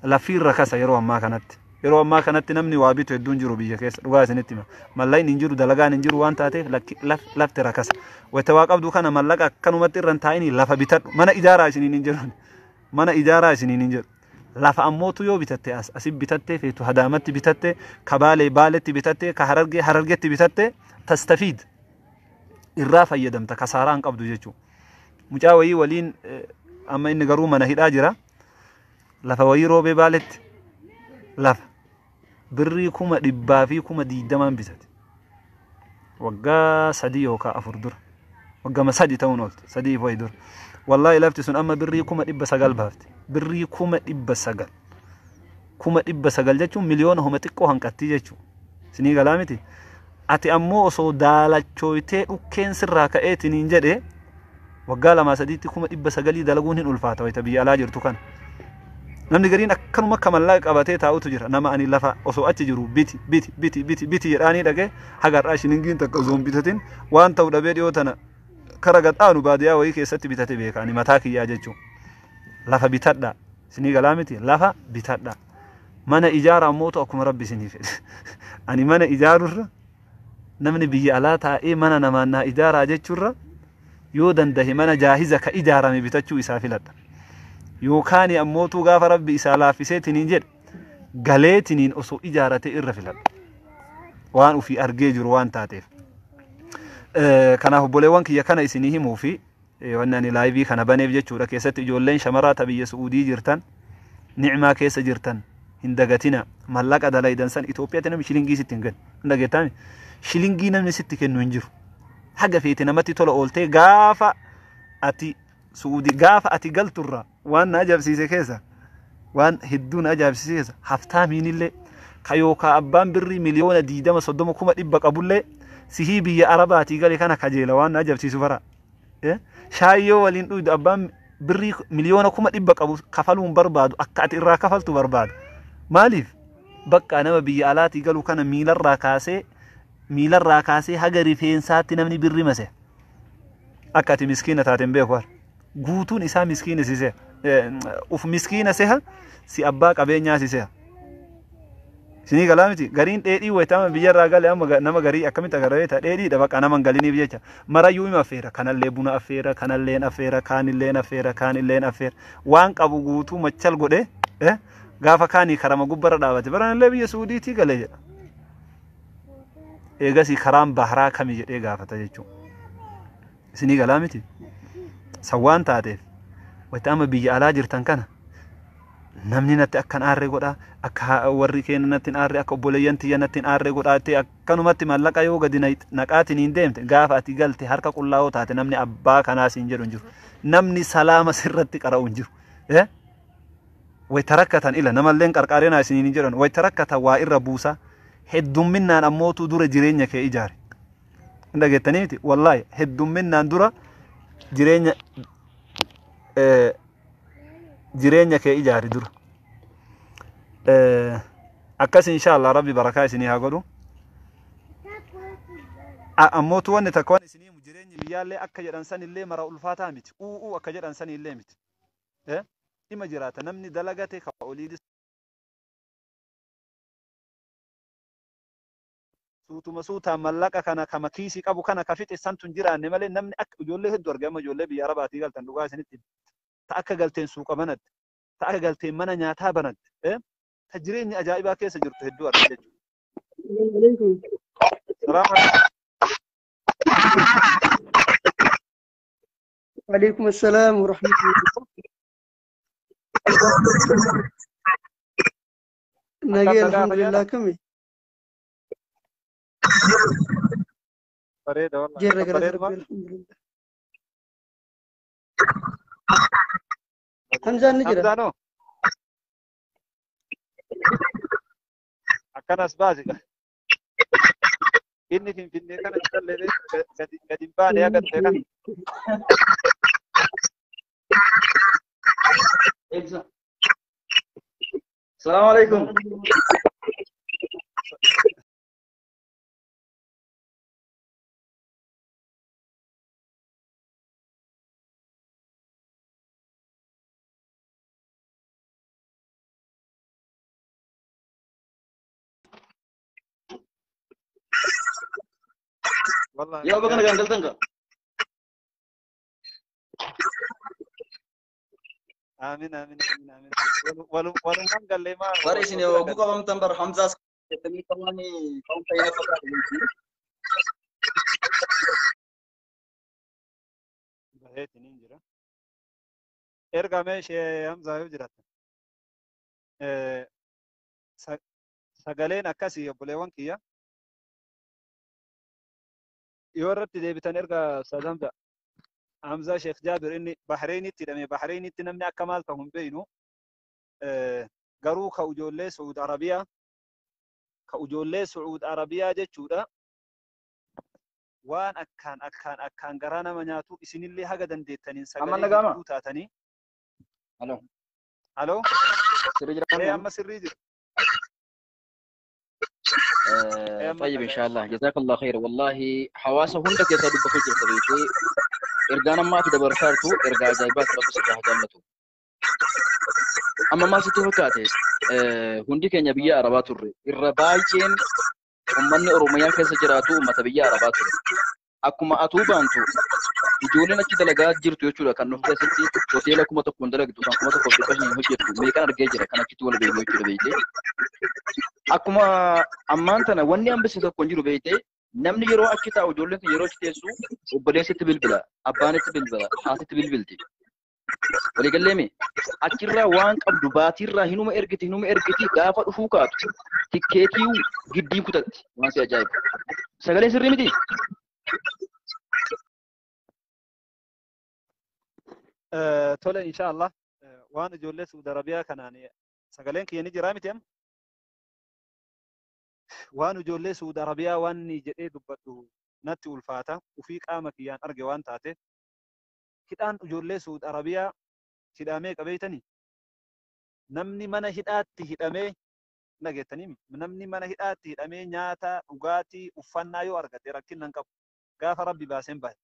Lafiin rakasa yeroo ammaa kanatti. Yeroo ammaa kanatti namni waa bitu hedduun jiru biyya keessa, dhugaa isinitti hima. Mallaqni hin jiru, dalagaan hin jiru waan taateef lafti rakasa. Wayita waa qabdu kana mallaqa akkanumatti irra hin taa'inii lafa bitadhu. Mana ijaaraa isiniin hin jedhu. Mana ijaaraa isiniin hin jedhu. Lafa ammootu yoo bitatte, as asi bitatte, feetu Hadaamatti bitatte, ka Baalee Baaletti bitatte, ka Harargee Harargetti bitatte, tastafiid, irraa fayyadamta, kasaaraa hin qabdu jechuudha. Mucaa wayii waliin amma inni garuu mana hidhaa jira. Lafa wayii Roobee Baaletti lafa birrii 120,000n bitate. Waggaa 3 yookaan 4 dura. Waggama 3 ta'uun ooltu, 3 wayii dura. Wallaahi lafti sun amma birrii 900,000 baafte. Birrii 900,000. 900,000 jechuun miliyoona homa xiqqoo hanqattii jechuudha. Isinii galaa miti? Ati ammoo osoo daalachooytee dhukkeen sirraa ka'eetiniin jedhe waggaa 2 3tti 900,000 dalaguun hin ulfaata wayita biyya alaa jirtu kana. Namni gariin akkanuma akka mallaqa qabatee taa'utu jira. Nama ani lafa osoo achi jiru biti biti biti biti biti jedhaanii dhagee haga har'aa shilingiin takka osoo hin bitatin waan ta'u dhabee dhiyoo tana kara gad aanu baadiyaa wayii keessatti bitate beeka ani mataa kiyyaa jechuun. Lafa bitadhaa. Isinii galaa miti? Lafa bitadhaa. Mana ijaara ammootu akkuma Rabbi isinii fedhe. Ani mana ijaarurra, namni biyya alaa taa'ee mana namaan naa ijaaraa jechuurra, yoo dandahe mana jaahiza ka ijaarame bitachuu isaa filadha. Yookaan ammootuu gaafa Rabbi isaa laaffisee tiniin jedhe galeetiniin osoo ijaarate irra filadha. Waan ufii argee jiru waan taateef. Kanaaf obboleewwan kiyya, kana isinii himuu fi wanni ani live kana baneef jechuudha. Keessatti ijoolleen shamaraa ta biyya Su'uudii jirtan, ni'maa keessa jirtan hin dagatina. Mallaqa dalaydan san Itoophiyaatti namni shilingii sitti hin kennu. Hin dhageettaami? Shilingii namni sitti kennu hin jiru. Haga feete namatti tola ooltee gaafa ati Su'uudii gaafa ati galturra waan na ajaa'ibsiise keessa, waan hedduu na ajaa'ibsiise keessa, haftaamiinillee ka yookaa abbaan birrii miliyoona 20, 30, 100,000 qabullee sihii biyya Arabaatii gale kana kajeela. Waan na ajaa'ibsiisu bara. Shaayyoo waliin dhuydu abbaan birrii miliyoona 100,000 qabu kafaluun barbaadu, akka ati irraa kafaltu barbaada. Maaliif? Bakka nama biyya alaatii galu kana miilarraa kaasee haga rifeensaatti namni birri mase. Akka ati miskiina taateen beeku har. Guutuun isaa miskiina si seha. Uf miskiina seha, si abbaa qabeenyaa si seha. Isinii galaa miti? Gariin dheedhii wayitaama biyyarraa gale amma nama garii akkamitti agarra beektaa? Dheedhiidha bakka nama hin galiniif jecha. Marayyuu hima affeera. Kanallee buna affeera, kanalleen affeera, kaanilleen affeera, kaanilleen affeera. Waan qabu guutuu machal godhee gaafa kaanii karama gubbarra dhaabate, baranallee biyya Suudiitii gale jedha. Eegasii karaan baharaa kami jedhee gaafata jechuudha. Isinii galaa miti? San waan taateef wayita amma biyya alaa jirtan kana namni natti akkan aarree godhaa, akka warri keenya natti hin aarree, akka obboleeyyan tiyya natti hin aarree godhaa, akkanumatti mallaqa yoo gadi naqaatiin hin deemte, gaafa ati galte harka qullaa'oo taate namni abbaa kanaa siin jedhu hin jiru. Namni salaama sirratti qara'u hin jiru. Wayita rakkatan ila namalleen qarqaareenaa isiniin hin jedhan. Wayita rakkatan waa irra buusa, heddumminnaan ammootu dura jireenya kee ijaare. Hin dhageettanii miti? Wallaahi heddumminnaan dura jireenya kee ijaari dura. Akkas inshallah Rabbi barakaa isinii haa godhu. Ammootu wanni takka waan isinii himu, jireenyi biyyaallee akka jedhan sanillee mara ulfaataa miti. U'uu akka jedhan sanillee miti. Dhima jiraata namni dalagate ka olii suutuma suutaan mallaqa kana kama kiisii qabu kana ka fixe santu hin jiraanne malee, namni akka ijoollee hedduu arge amma ijoollee biyya Arabaatii galtan, dhugaa isinitti, ta akka galteen suuqa banatte, ta akka galteen mana nyaataa banatte, ta jireenya ajaa'ibaa keessa jirtu hedduu arge jechuudha. Salaam alaikum. وعليكم السلام ورحمة الله. Nagee. Akkam nagaa? Alhamdulillah. Fayyaadha? Kami? Bareeda wallahi. Jirra. Akkam Galata bareeduma? Rabbii, alhamdulillah. Hamzaan ni jira. Hamzaanoo akkanas baasi. Inni Finfinnee kana isallee gadi gadi hin baane haga dhufe kana. السلام عليكم. Wallahi. Yaa bakka nagaan galtan gaa. Aamin aamin aamin aamin. Walumaan gallee maa Bara isin wal bira hogguu galle. qabamtan bar Hamzaas jettanii qabaan ka'umsa yoo fakkaatu. Baheetiin hin jira. Erga mee ishee Hamzaa yoo jiraatan. Sagaleen akkasii obboleewwan kiyya. Yoo irratti deebitan erga Ustaaz Hamza. Hamzaa Sheekh Jaabir inni Bahreenitti hidhame. Bahreenitti namni akka maal ta'u hin beeknu. Garuu ka ijoollee Saud Arabiyaa ka ijoollee Saud Arabiyaa jechuudha. Waan akkaan akkaan akkaan garaa nama nyaatu isinillee haga dandeettaniin Amma sagalee nagaama. hedduu taatanii. Halo. Aloo? Sirrii Ee jiraame. amma sirrii jira. Ee amma طيب إن dhaga'e. شاء الله جزاك الله خير والله حواسه هندك يا صديق بخير صديقي إرجعنا ما تدبر شارتو إرجع جايبات رب سبحانه جلته أما ما ستفكاته هندي كان يبيع عربات الري الربايين ummanni Oromiyaa keessa jiraatu uummata biyya Arabaa ture. Akkuma atuu baantu ijoolleen achi dalagaa jirtu jechuudha kan dhufte asitti hoteela 1000 dalagdu kan 1500 hojjettu meeqan argee jira kan achitti wal beeknu jechuudha beeytee. Akkuma ammaan tana wanni hambise tokko hin jiru beeytee namni yeroo achi taa'u ijoolleen kun yeroo achi teessu obboleessitti bilbila, abbaanitti bilbila, haatitti bilbilti. Waliigalleemi achirraa waan qabdu baatiirraa hinuma ergiti hinuma ergiti gaafa dhufuu kaatu tikkeetii giddii kutatti waan si ajaa'ibu. Sagalee sirrii miti? Tole insha Allah waan ijoollee Saudi Arabiyaa kanaan sagaleen kiyya ni jiraa miti amma? Waan ijoollee Saudi Arabiyaa waan inni jedhee dubbadhu natti ulfaata ufii qaama kiyyaan arge waan taate hidhaan ijoollee Saudi Arabiyaa hidhamee qabeeytanii namni mana hidhaatti hidhamee dhageettanii namni mana hidhaatti hidhamee nyaata dhugaatii uffannaa yoo argate rakkinna hin qabu gaafa rabbi baaseen bahe.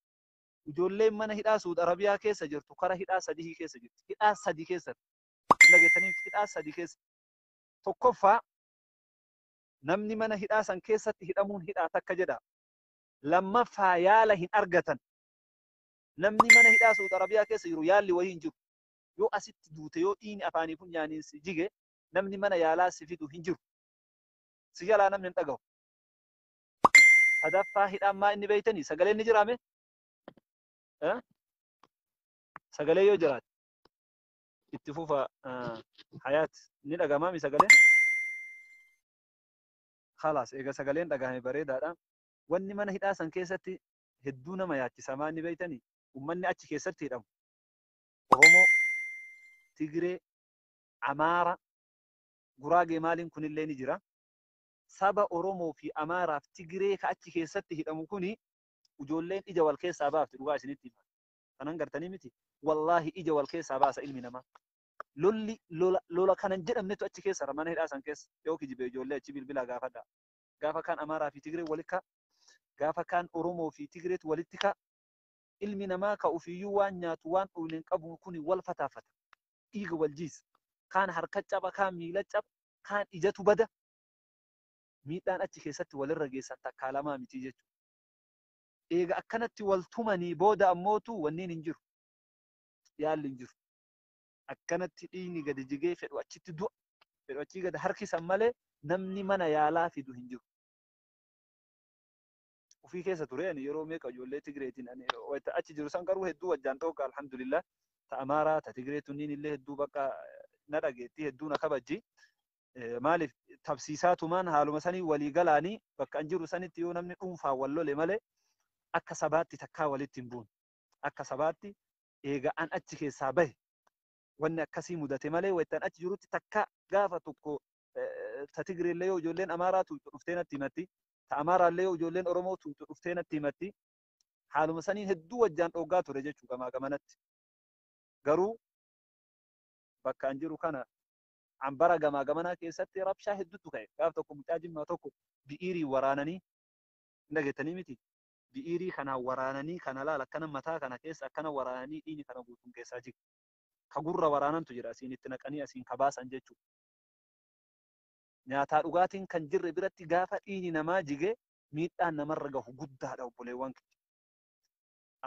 Ijoolleen mana hidhaa Saudi Arabiyaa keessa jirtu kara hidhaa sadii keessa jirti. Hidhaa sadii keessa dhageettanii hidhaa sadii keessa. Tokkoffaa namni mana hidhaa san keessatti hidhamuun hidhaa takka jedha. Lammaffaa yaala hin argatan. Namni mana hidhaa Saudi Arabiyaa keessa jiru yaalli wayii hin jiru. Yoo asitti duute yoo dhiini afaanii funyaaniin si jige namni mana yaalaa si fidu hin jiru. Si jalaa namni hin dhagahu. Sadaffaa hidhaan maa inni beeytanii sagaleen ni jiraame? Sagalee yoo jiraate itti fufa hayaat ni dhagamaami sagaleen? Khalaas eega sagaleen dhagahame bareedaadha. Wanni mana hidhaa san keessatti hedduu nama yaachisa maa inni beeytanii ummanni achi keessatti hidhamu. Oromoo, Tigree, Amaara, Guraagee maaliin kunillee ni jira. Saba Oromoo fi Amaaraaf Tigree ka achi keessatti hidhamu kuni ijoolleen ija wal keessaa baafti dhugaa isinitti hima. Kanan gartanii miti. Wallaahi ija wal keessaa baasa ilmi namaa. Lolli lola lola kanan jedhamnetu achi keessa mana hidhaa san keessa yoo kijibe ijoollee achi bilbilaa gaafadha. Gaafa kaan Amaaraa fi Tigree walitti ka gaafa kaan Oromoo fi Tigreetu walitti ka ilmi namaa ka ofiiyyuu waan nyaatu waan dhugne hin qabu kuni wal fataafata. Dhiiga wal jiisa. Kaan harka caba, kaan miila caba, kaan ijatu bada. Miidhaan achi keessatti walirra geessan takkaa lamaa miti jechuudha. Eega akkanatti wal tumanii booda ammootu wanniin hin jiru. Yaalli hin jiru. Akkanatti dhiigni gadi jigee fedhu achitti du'a. Fedhu achii gadi harkisan malee namni mana yaalaa fidu hin jiru. Ofii keessa ture ani yeroo meeqa ijoollee Tigreetiin ani wayita achi jiru san garuu hedduu wajjaan ta'u alhamdulillah. Ta Amaaraa ta Tigree tunniin illee hedduu bakka na dhageetti hedduu na kabajji. Maaliif tabsiisaa tumaan haaluma sanii walii galaanii bakka an jiru sanitti yoo namni dhuunfaan wal lole malee akka sabaatti takkaa walitti hin buune. Akka sabaatti eega an achi keessaa bahe wanni akkasii mudate malee wayita achi jirutti takka gaafa tokko ta Tigreellee yoo ijoolleen Amaaraa tuutu dhuftee natti himatti. Ta Amaaraallee yoo ijoolleen Oromoo tuutu dhuftee natti himatti. Haaluma saniin hedduu wajjaan dhooggaa ture jechuu gamaa gamanatti. Garuu bakka an jiru kana ambara gamaa gamanaa keessatti rabshaa hedduutu ka'e. Gaaf tokko mucaa jimmaa tokko bi'iirii waraananii hin dhageettanii miti. Bi'iirii kana waraananii kana laala akkana mataa kana keessa akkana waraananii dhiini kana guutuun keessaa jiru. Ka gurra waraanantu jira asiin itti naqanii asiin ka baasan jechuudha. Nyaataa dhugaatiin kan jirre biratti gaafa dhiini namaa jige Miidhaan namarra gahu guddaadha obboleewwan kiyya.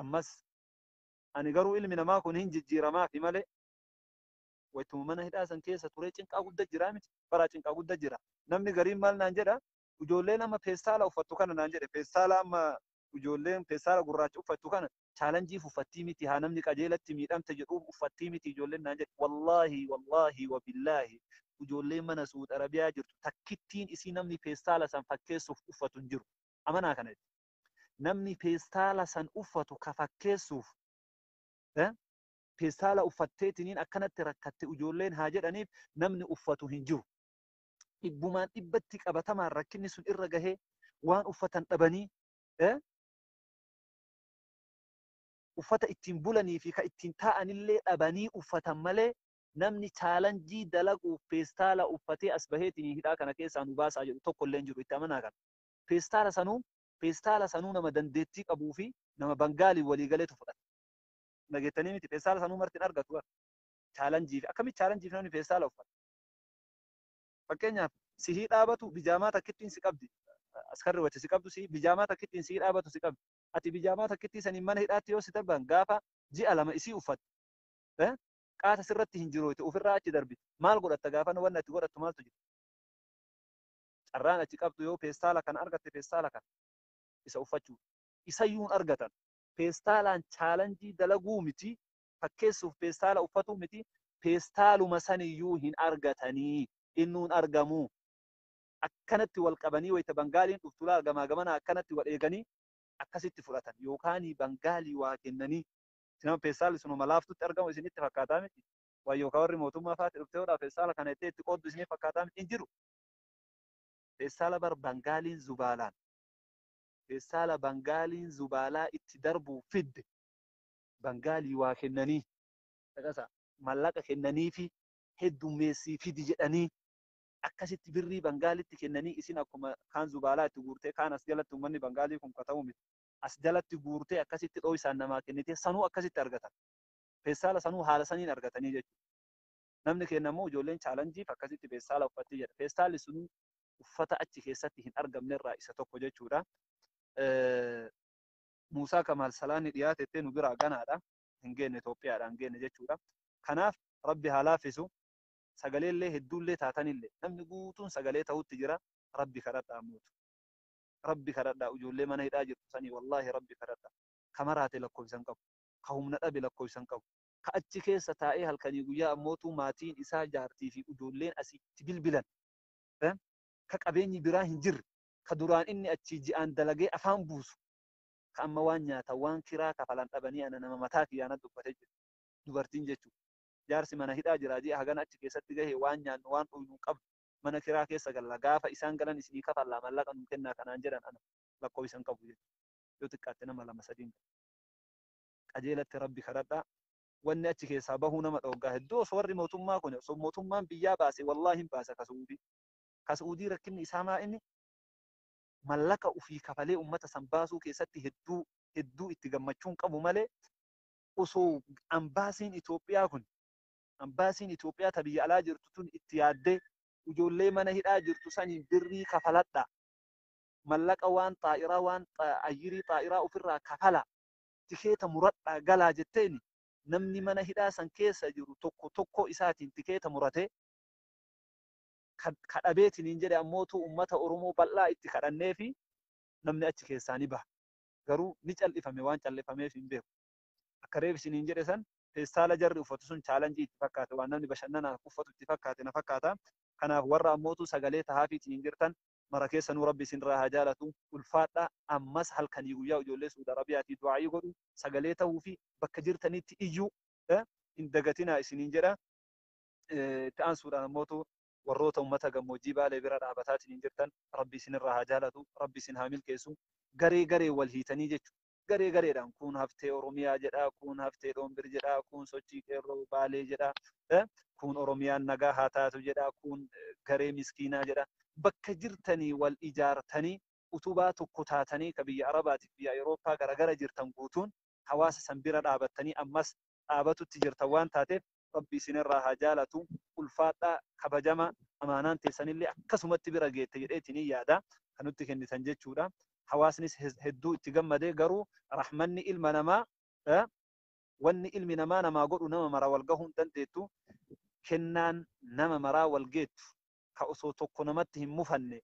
Ammas ani garuu ilmi namaa kun hin jijjiiramaa fi malee wayituma mana hidhaa san keessa turee cinqaa guddaa jira miti. Baraa cinqaa guddaa jira. Namni gariin maal naan jedha? Ijoolleen amma feestaala uffattu kana naan jedhe. Feestaala amma ijoolleen feestaala gurraacha uffattu kana chaalanjiif uffattii miti, haa namni qajeelatti miidhamte jedhuuf uffattii miti ijoolleen naan jedhe. Wallaahi wallaahi wabillaahi ijoolleen mana Suud Arabiyaa jirtu takkittiin isii namni feestaala san fakkeessuuf uffatu hin jiru. Amanaa kana jechuudha. Namni feestaala san uffatu ka fakkeessuuf feestaala uffatteetiniin akkanatti rakkatte ijoolleen haa jedhaniif namni uffatu hin jiru. Dhibbumaan dhibbatti qabatamaan rakkinni sun irra gahee waan uffatan dhabanii uffata ittiin bulanii fi ka ittiin taa'anillee dhabanii uffatan malee namni chaalanjii dalaguuf feestaala uffatee as baheetiin hidhaa kana keessaa nu baasaa jedhu tokko illee hin jiru itti amanaa kana. Feestaala sanuu nama dandeettii qabuu fi nama Bangaalii walii galeetu fudhata. Dhageettanii miti feestaala sanuu marti hin argatu. Chaalanjii fi akkamitti chaalanjiif namni feestaala uffata? Fakkeenyaaf sihii dhaabatu bijaamaa takkittiin si qabdi. Askarri wacce si qabdu si bijaamaa takkittiin sihii dhaabatu si qabdi. Ati bijaamaa takkittii saniin mana hidhaatti yoo si darban gaafa ji'a 2 isii uffatte. Qaata sirratti hin jiru ofirraa achi darbi. Maal godhatta gaafa wanni ati godhattu maaltu jira? Carraan achi qabdu yoo feestaala kana argatte feestaala kana isa uffachuu. Isayyuun argatan. Feestaalaan chaalanjii dalaguu miti, fakkeessuuf feestaala uffatuu miti, feestaaluma saniyyuu hin argatanii, innuun argamu. Akkanatti wal qabanii wayita Bangaaliin dhuftu laal gamaa gamana akkanatti wal eeganii akkasitti fudhatan yookaan Bangaalii waa kennanii. Sinama feestaalli sunuma laaftutti argamu isinitti fakkaataa miti. Waa yookaan warri mootummaa faatti dhuftee hodhaa feestaala kana itti itti qooddu isinitti fakkaataa miti hin jiru. Feestaala bar Bangaaliin zubaalaan. Feestaala Bangaaliin zubaalaa itti darbuu fidde. Bangaalii waa kennanii. Dhaqasa mallaqa kennanii fi heddummeessii fidi jedhanii akkasitti birrii Bangaalitti kennanii isin akkuma kaan zubaalaa itti guurtee kaan as jalatti uummanni Bangaalii kun kata'u miti. As jalatti guurtee akkasitti dhoo isaan namaa kennitee sanuu akkasitti argatan. Feestaala sanuu haala saniin argatanii jechuudha. Namni kennamoo ijoolleen chaalanjiif akkasitti feestaala uffattee jedha. Feestaalli sunuu uffata achi keessatti hin argamnerraa isa tokko jechuudha. Muusaa Kamaal Salaanni dhiyaatettee nu biraa ganaadha. Hin geenne Itoophiyaadha hin geenne jechuudha. Kanaaf Rabbi haa laaffisu. Sagaleellee hedduullee taatanillee namni guutuun sagalee ta'utti jira. Rabbi kadhadhaa mootu. Rabbi kadhadhaa ijoollee mana hidhaa jirtu sanii wallaahi Rabbi kadhadhaa. Ka maraate lakkoofsan qabu. Ka humna dhabe lakkoofsan qabu. Ka achi keessa taa'ee halkanii guyyaa ammootuu maatiin isaa jaartii fi ijoolleen asitti bilbilan. Ka qabeenyi biraa hin jirre. Ka duraan inni achi ji'aan dalagee afaan buusu. Ka amma waan nyaata waan kiraa kafalan dhabanii ana nama mataa kiyyaana dubbatee jiru. Dubartiin jechuudha. Jaarsi mana hidhaa jira ji'a hagana achi keessatti gahe waan nyaannu waan dhugnu qabdu mana kiraa keessa galla gaafa isaan galan isinii kafallaa mallaqa nuu kennaa kanaan jedhan ana lakkoofsan qabu jechuudha. Yoo xiqqaatte nama 2 3 qajeelatti Rabbi kadhadhaa. Wanni achi keessaa bahuu nama dhooggaa hedduu osoo warri mootummaa kun osoo mootummaan biyyaa baase wallaahi hin baasa ka Suudii. Ka Suudii rakkinni isaa maa inni mallaqa ofii kafalee uummata san baasuu keessatti hedduu hedduu itti gammachuun qabu malee osoo ambaasiin Itoophiyaa kun ambaasiin Itoophiyaa ta biyya alaa jirtu tun itti yaaddee ijoollee mana hidhaa jirtu saniin birrii kafaladha. Mallaqa waan xaa'iraa waan ayyirii xaa'iraa ofirraa kafala. Tikeeta muradhaa galaa jetteeni namni mana hidhaa san keessa jiru tokko tokko isaatiin tikeeta muratee kadhabeetiin jedhe ammootu uummata Oromoo bal'aa itti kadhannee fi namni achi keessaa ni baha. Garuu ni callifame waan callifameef hin beeku. Akka reef isiniin jedhe san feestaala jarri uffatu sun chaalanjii itti fakkaate waan namni bashannanaaf uffatu itti fakkaate na fakkaata. Kanaaf warra ammootu sagalee tahaafiitiin jirtan mara keessanuu Rabbi isinirraa haa jaalatu ulfaadha. Ammas halkanii guyyaa ijoollee Suudi Arabiyaatii du'aayii godhu sagalee ta'uu fi bakka jirtanitti iyyuu hin dagatinaa isiniin jedha. Itti aansuudhaan ammootu warroota uummata gammoojjii Baalee bira dhaabataatiin jirtan Rabbi isinirraa haa jaalatu Rabbi isin haa milkeessu. Garee garee wal hiitanii jechuudha. Garee gareedhaan kun haftee Oromiyaa jedha, kun haftee Doombir jedha, kun sochii qeerroo Baalee jedha, kun Oromiyaan nagaa haa taatu jedha, kun garee miskiinaa jedha. Bakka jirtanii wal ijaartanii utubaa tokko taatanii ka biyya Arabaatiif biyya Awurooppaa garagara jirtan guutuun hawaasa san bira dhaabattanii ammas dhaabatutti jirtan waan taateef Rabbi isinirraa haa jaalatu. Ulfaadhaa kabajama amaanaan teessanillee akkasumatti bira geette jedheetiin yaada kan nutti kennitan jechuudha. Hawaasnis hedduu itti gammadee, garuu rahmanni ilma namaa, wanni ilmi namaa namaa godhu nama mara wal gahuu hin dandeettu. Kennaan nama maraa wal geettu, ka osoo tokko namatti hin mufanne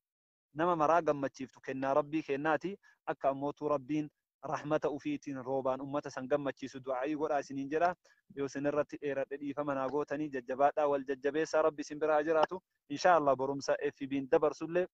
nama maraa gammachiiftu, kennaa Rabbii kennaati. Akka ammootuu Rabbiin rahmata ufiitiin roobaan ummata san gammachiisu du'aa'ii godhaa isiniin jedha. Yoo isinirratti dheeradhe dhiifama naa gootanii. Jajjabaadhaa, wal jajjabeessaa, Rabbi isin biraa jiraatu. Insha Allah barumsa FB'n dabarsullee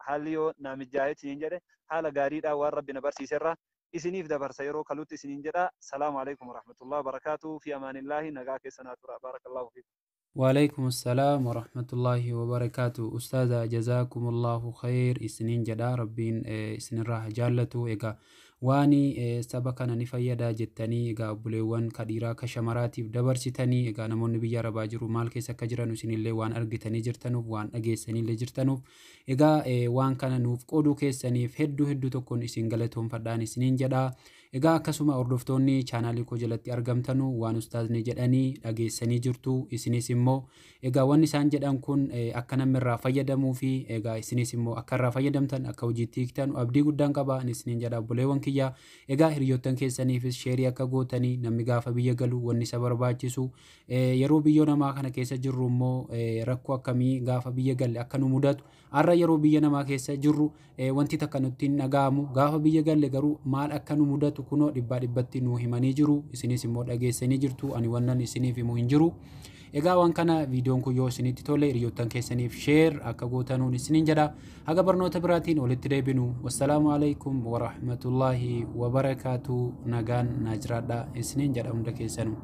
haalli yoo naa mijaa'eetiin jedhe haala gaariidhaan waan Rabbi na barsiiserra isiniif dabarsa yeroo kalutti isiniin jedha. Salaamu alaikum warahmatullahi wabarakaatu. Fi amaanillaahi, nagaa keessanaa tura. Barakallahu fiikum. وعليكم السلام ورحمة الله وبركاته. أستاذة، جزاكم الله خير isiniin jedha. Rabbiin isinirraa jaallatu. Egaa waani saba kana ni fayyada jettanii egaa obboleewwan ka dhiiraa ka shamaraatiif dabarsitanii, egaa namoonni biyya arabaa jiru maal keessa akka jiran isinillee waan argitanii jirtanuuf, waan dhageessanillee jirtanuuf, egaa waan kana nuuf qooduu keessaniif hedduu hedduu tokkoon isin galatoonfadhaan isiniin jedha. Egaa akkasuma hordoftoonni chaanaalii koo jalatti argamtanu waan ustaazni jedhanii dhageessanii jirtu. Isinis immoo egaa wanni isaan jedhan kun akka namni irraa fayyadamuu fi egaa isinis immoo akka irraa fayyadamtan, akka hojiitti hiiktan abdii guddaan qaba isiniin jedha, obboleewwan kiyya. Egaa hiriyoottan keessaniifis share akka gootanii, namni gaafa biyya galu wanni isa barbaachisu, yeroo biyyoo namaa kana keessa jirru immoo rakkoo akkamii gaafa biyya galle akka nu mudatu, har'a yeroo biyya namaa keessa jirru wanti takka nutti hin dhaga'amu, gaafa biyya galle garuu maal akka nu mudatu kunoo dhibbaa dhibbatti nu himanii jiru. Isinis immoo dhageessanii jirtu, ani wannan isiniif himu hin jiru. Egaa waan kana viidiyoon kun yoo isinitti tole hiriyoottan keessaniif share akka gootanuun isiniin jedha. Haga barnoota biraatiin walitti deebinu, wassalaamu alaikum warahmatullaahi wabarakaatu. Nagaan naa jiraadha isiniin jedha hunda keessanuu.